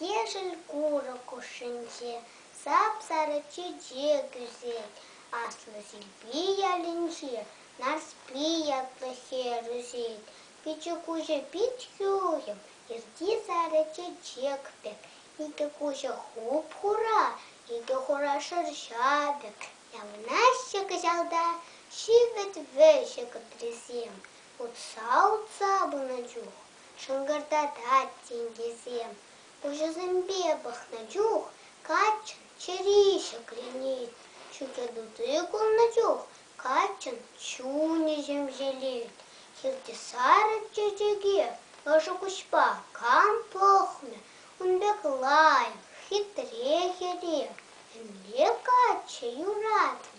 Ешӗл курӑк хушшинче сап-сарӑ чечек ӳсет. Аслӑ Силпи ялӗнче Нарспи ятлӑ хӗр ӳсет. Пичӗ-куҫӗ пит хӳхӗм, хирти сарӑ чечек пек. Икӗ куҫӗ хуп-хура, икӗ хура шӑрҫа пек. Явӑнаҫҫӗ кӑҫалта ҫивӗт вӗҫӗ кӑтрисем. Утса-утса пынӑ чух шӑнкӑртатать тенкӗсем. Куҫӗсемпе пӑхнӑ чух каччӑн чӗри ҫӗкленет. Ҫӳхе тути кулнӑ чух каччӑн чунӗ ҫемҫелет. Хирти сарӑ чечеке ӑшӑ куҫпа кам пӑхмӗ, ун пек лайӑх, хитре хӗре мӗнле каччӑ юратмӗ?